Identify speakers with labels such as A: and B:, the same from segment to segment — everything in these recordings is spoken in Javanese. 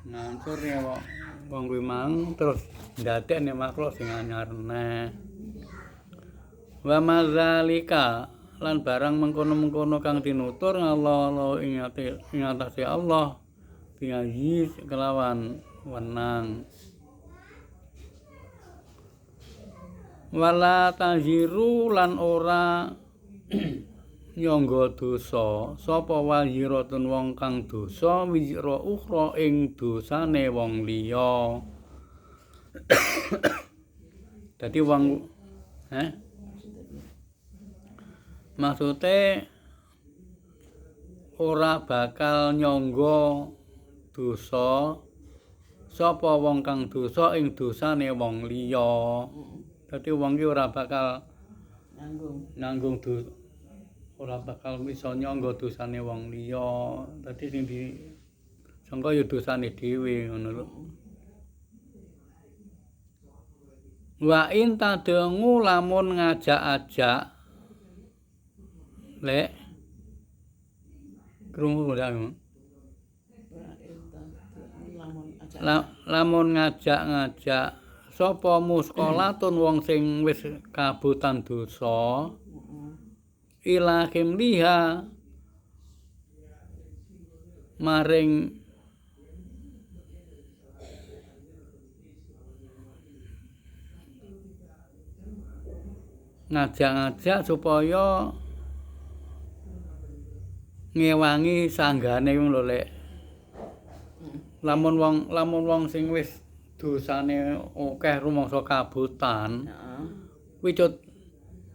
A: Ngancurne wong kuwi mang terus ndadekne makhluk sing anyar neh. Wa madzalika lan barang mengkono-mengkono kang tinutur Allah ing atase Allah biaziz kelawan wenang. Wala taziru lan ora nyangga dosa sapa waziratun wong kang dosa wizra ukhra ing dosane wong liya. Dadi wong maksude ora bakal nyangga dosa sapa wong kang dosa ing dosane wong liya. Dadi wong ki ora bakal nanggung dosa, ora bakal iso nyangga dosane wong liya. Dadi sing disangka ya dosane dhewe ngono lho. Wa in tadengu lamun ngajak-ajak lek krungu ora lamun ngajak-ngajak sapa muskolatun wong sing wis kabutan dosa ila kimliha maring ngajak-ngajak supaya ngewangi sanggane wong lho lek. Lamun wong sing wis dosane akeh rumangsa kabutan, kuwi cut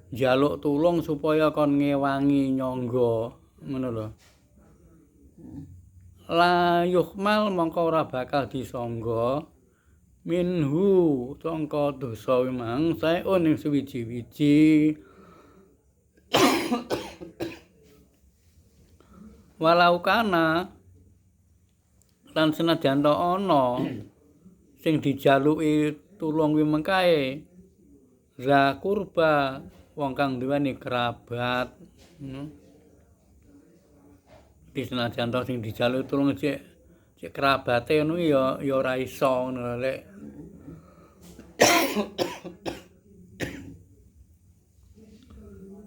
A: njaluk tulung supaya kon ngewangi nyangga ngono lho. La yuhmal mongko ora bakal disangga minhu sangka dosa mang saeun ing suwiji-wiji. Walau kana lan senajan ta ana sing dijaluki tulung kuwi mengkae za kurba wong kang duweni kerabat. Di senajan ta sing dijaluki tulung cek kerabate ngono ya ya ora iso ngono lek.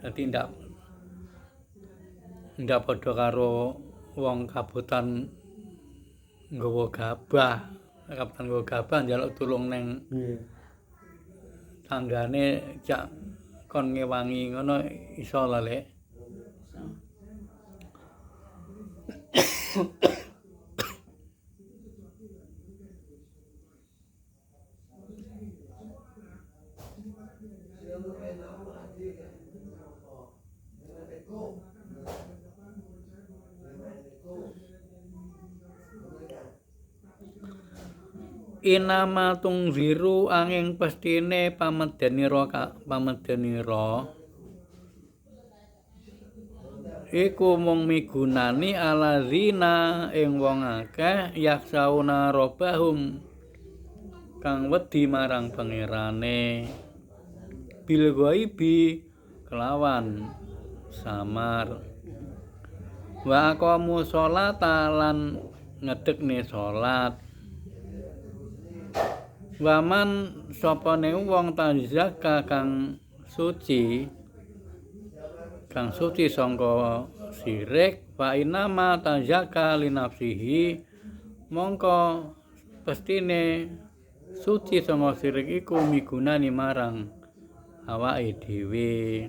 A: Dadi ndak padha karo wong kabutan nggawa gabah. Kabutan nggawa gabah njaluk tulung neng tanggane jak kon ngewangi ngono iso lah lek. Inama tungziru angin pestine pamedhenira iku mung migunani alazina ing wong akeh yaksauna robahum kang wedi marang pangerane bil ghaibi kelawan samar wa aqamu sholata lan ngedekne salat. Waman sapane wong tazakka kang suci sangka sirik fa inama tazakka li nafsihi mongko pestine suci sangka sirik iku migunani marang awake dhewe.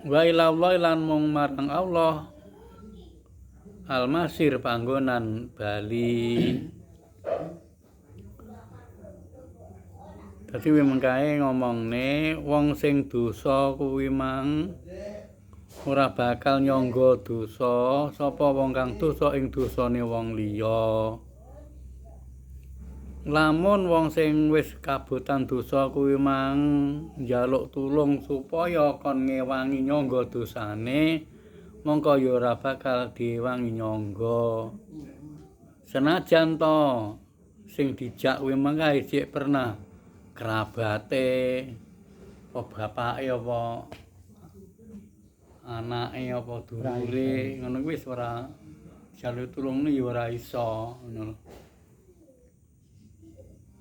A: Wa ila lan mung marang Allah almasir panggonan bali. Dadi kuwi mengkae ngomongne wong sing dosa kuwi mang ora bakal nyangga dosa sapa wong kang dosa ing dosane wong liya. Lamun wong sing wis kabutan dosa kuwi mang njaluk tulung supaya kon ngewangi nyangga dosane, mongko ya ora bakal diwangi nyangga. Senajan to sing dijak kuwi mengkae jek pernah kerabate apa bapake apa anake apa dulure ngono kuwi wis ora jaluk tulungne ya ora iso ngono lho.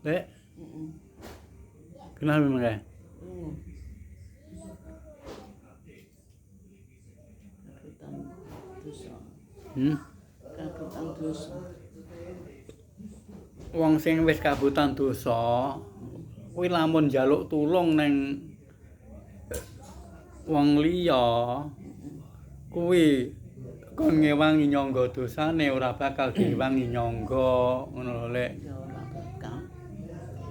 A: Lek.
B: Heeh.
A: Kenapa mengke?
B: Kabutan dosa. Kabutan dosa.
A: Wong sing wis kabutan dosa kuwi lamun njaluk tulung ning wong liya kuwi kon ngewangi nyangga dosane ora bakal diwangi nyangga ngono lho Lek.
B: Ya ora bakal.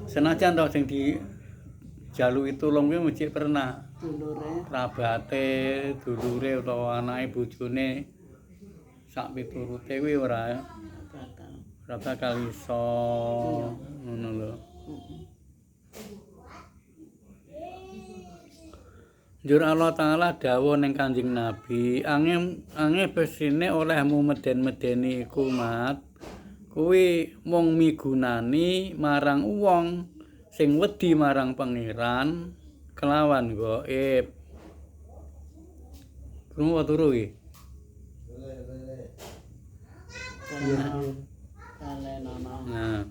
A: Senajan to sing dijaluki tulung kuwi mesti pernah
B: dulure,
A: krabate, dulure utawa anake bojone sak piturute kuwi ora
B: bakal.
A: Ora bakal iso ngono lho. Njur Allah Ta'ala dawuh ning Kanjeng Nabi, ange besine olehmu meden-medeni iku mat kuwi mung migunani marang wong sing wedi marang pangeran kelawan gaib. Krungu turu iki? Nah.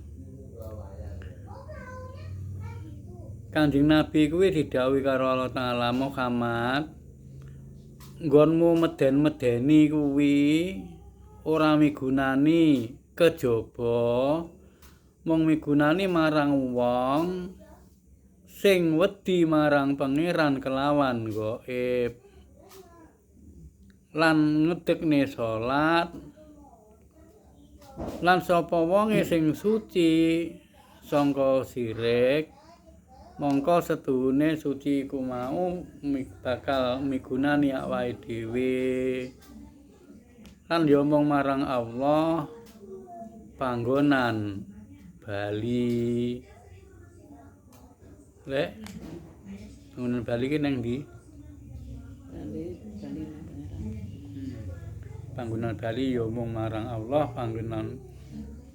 A: Kanjeng Nabi kuwi didhawuhi karo Allah Ta'ala, Muhammad, nggonmu meden-medeni kuwi ora migunani kejaba mung migunani marang wong sing wedi marang pangeran kelawan gaib lan ngedekne salat lan sapa wonge sing suci sangka sirik mongko setuhune suci iku mau bakal migunani awake dhewe lan ya mung marang Allah panggonan bali. Lek panggonan bali ki nang ndi?
B: Bali bali nang pangeran.
A: Panggonan bali ya mung marang Allah panggonan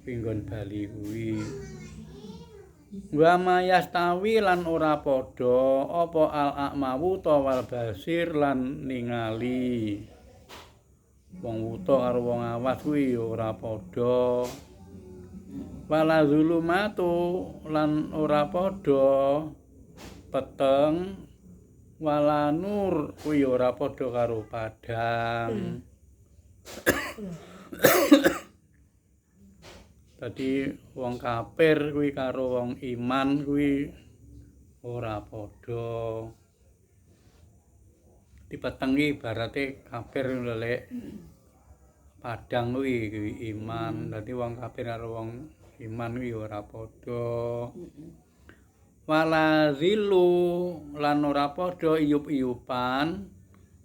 A: pinggon bali kuwi. Wa mayastawi lan ora padha apa al a'ma wuta wal basir lan ningali. Wong wuta karo wong awas kuwi ya ora padha. Wala zulumatu lan ora padha peteng, wala nur kuwi ora padha karo padhang. Dadi wong kafir kuwi karo wong iman kuwi ora padha. Dipeteng iki ibarate kafir lho Lek. Padhang kuwi iman. Dadi wong kafir karo wong iman kuwi ora padha. Wala zilu lan ora padha iyup-iyupan,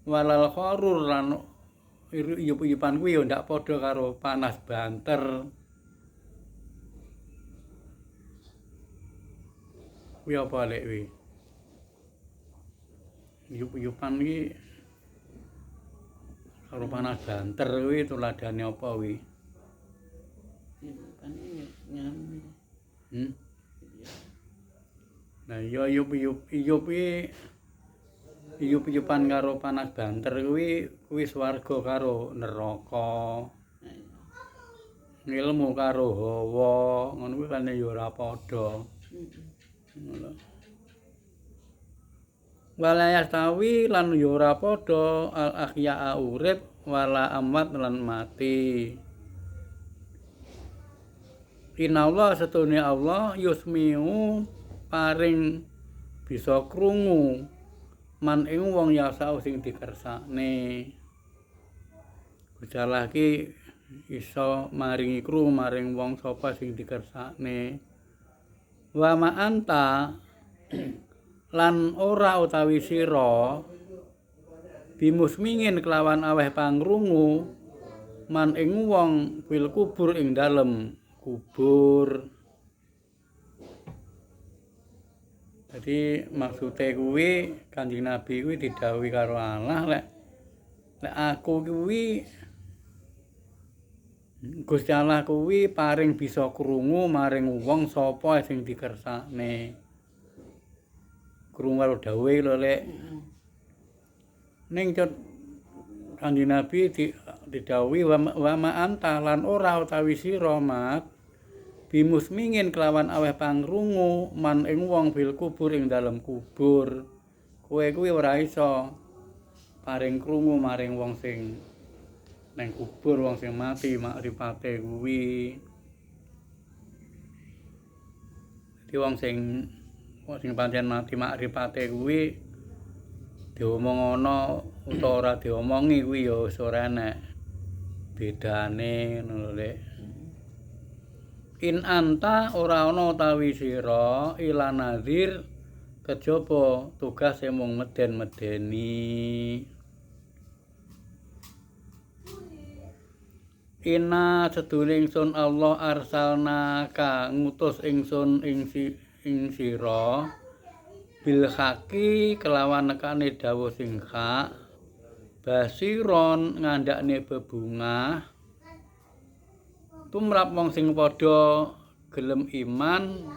A: walal kharur lan iyup-iyupan kuwi ya ndak padha karo panas banter. Kuwi apa Lek kuwi? Iyup-iyupan iki karo panas banter kuwi tuladhane apa kuwi?
B: Iyup-iyupan iki nyam.
A: Nah iya iyup-iyup iki iyup-iyupan karo panas banter kuwi kuwi swarga karo neraka. Ngilmu karo hawa ngono kuwi kan ya ora padha. Ngono. Wala yastawi lan ya ora padha al ahya urip wala amwat lan mati. Inallah setune Allah yusmiu paring bisa krungu man ing wong yasa sing dikersakne. Gusti Allah ki iso maringi krungu maring wong sapa sing dikersakne. Wa ma anta lan ora utawi sira bimusmingin kelawan aweh pangrungu man ing wong fil kubur ing dalem kubur. Jadi maksude kuwi Kanjeng Nabi kuwi didhawuhi karo Allah lek lek aku kuwi Gusti Allah kuwi paring bisa krungu maring wong sapa sing dikersakne. Krungu karo dawuhe lho Lek. Ning Kanjeng Nabi Didhawuhi wa ma anta lan ora utawi sira mat bimusmingin kelawan aweh pangrungu man ing wong bil kubur ing dalem kubur. Kowe kuwi ora iso paring krungu maring wong sing nang kubur, wong sing mati makrifate kuwi. Dadi wong sing pancen mati makrifate kuwi diomong ana utawa ora diomongi kuwi ya wis ora enek bedane ngono lho, Lek. In anta ora ana utawi sira ila nazir kejaba tugase mung meden-medeni. Inna sedune ingsun Allah arsalnaka ngutus ingsun ing sira bil haqi kelawan nekane dawuh sing hak basiron ngandhakne bebungah tumrap wong sing padha gelem iman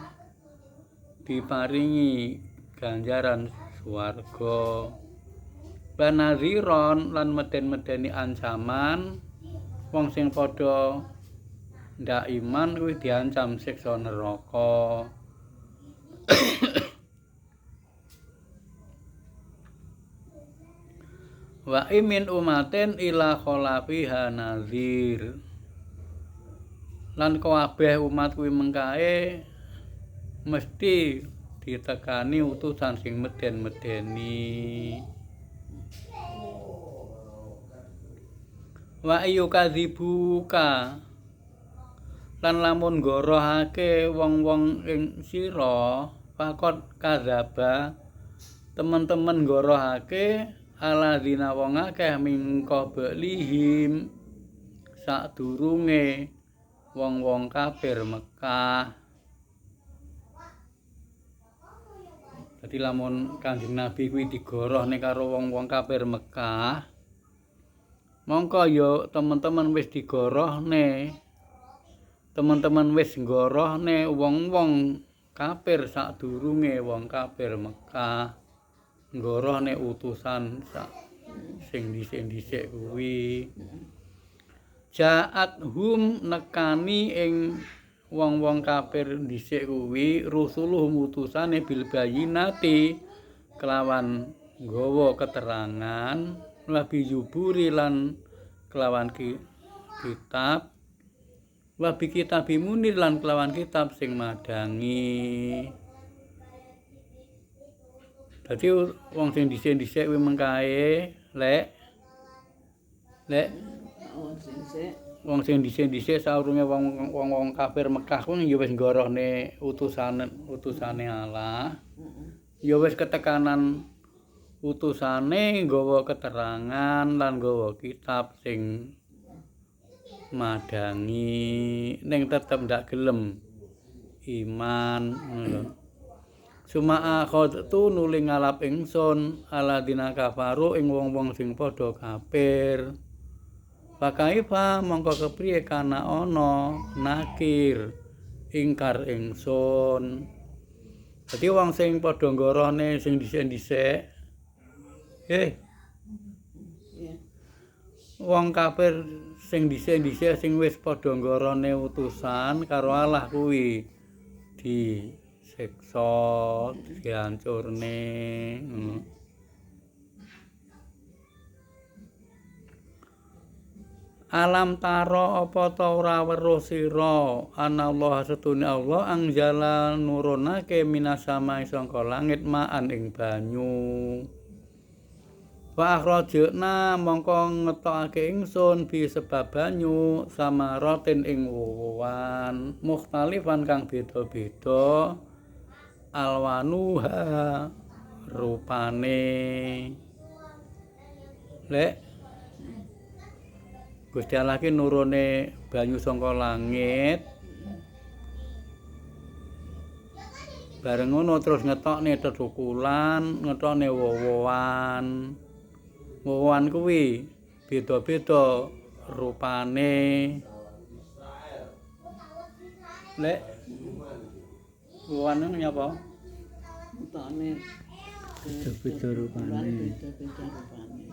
A: diparingi ganjaran swarga banaziron lan meden-medeni ancaman wong sing padha ndak iman kuwi diancam siksa neraka. Wa imin umatin ila khala fiha nazir. Lan kabeh umat kuwi mengkae mesti ditekani utusan sing meden-medeni. Wa ayyukadzibuka lan lamun gorohake wong-wong ing sira fakot kadzaba teman-teman gorohake alladzina wong akeh mingko belihim sadurunge wong-wong kafir Mekah. Dadi lamun Kanjeng Nabi kuwi digorohne karo wong-wong kafir Mekah, mongko ya teman-teman wis digorohne. Teman-teman wis nggorohne wong-wong kafir sadurunge wong kafir Mekah. Nggorohne utusan sak sing dhisik-dhisik kuwi. Ja'at hum nekani ing wong-wong kafir dhisik kuwi rusuluhum utusane bil bayinati kelawan nggawa keterangan wabi yuburi lan kelawan kitab wabi kitabi munir lan kelawan kitab sing madangi. Dadi wong sing dhisik-dhisik kuwi mengkae lek lek wong sing dhisik-dhisik saurunge wong-wong kafir Mekah kuwi ya wis nggorohne utusane Allah. Ya wis ketekanan utusane nggawa keterangan lan nggawa kitab sing madangi ning tetep ndak gelem iman ngono lho. Suma akhadtu nuli ngalap ingsun aladina kafaru ing wong-wong sing padha kafir. Pakaifa mongko kepriye kana ana nakir ingkar ingsun. Dadi wong sing padha nggorohne sing dhisik-dhisik wong kafir sing dhisik-dhisik sing wis padha nggorohne utusan karo Allah kuwi disiksa, dihancurne. Alam taro apa ta ora weruh sira anallah setune Allah angjala nurunake minasama sangka langit maan ing banyu. Wa akhrajna mongko ngetokake ingsun bi sebab banyu samaratin ing wowoan mukhtalifan kang beda-beda alwanuha rupane. Lek Gusti Allah ki nurune banyu saka langit. Bareng ngono terus ngetokne tetukulan, ngetokne wowoan. Wowoan kuwi beda-beda rupane. Lek wowoan ngono nyapa?
B: Ngetokne
A: beda-beda rupane.
B: Beda-beda rupane.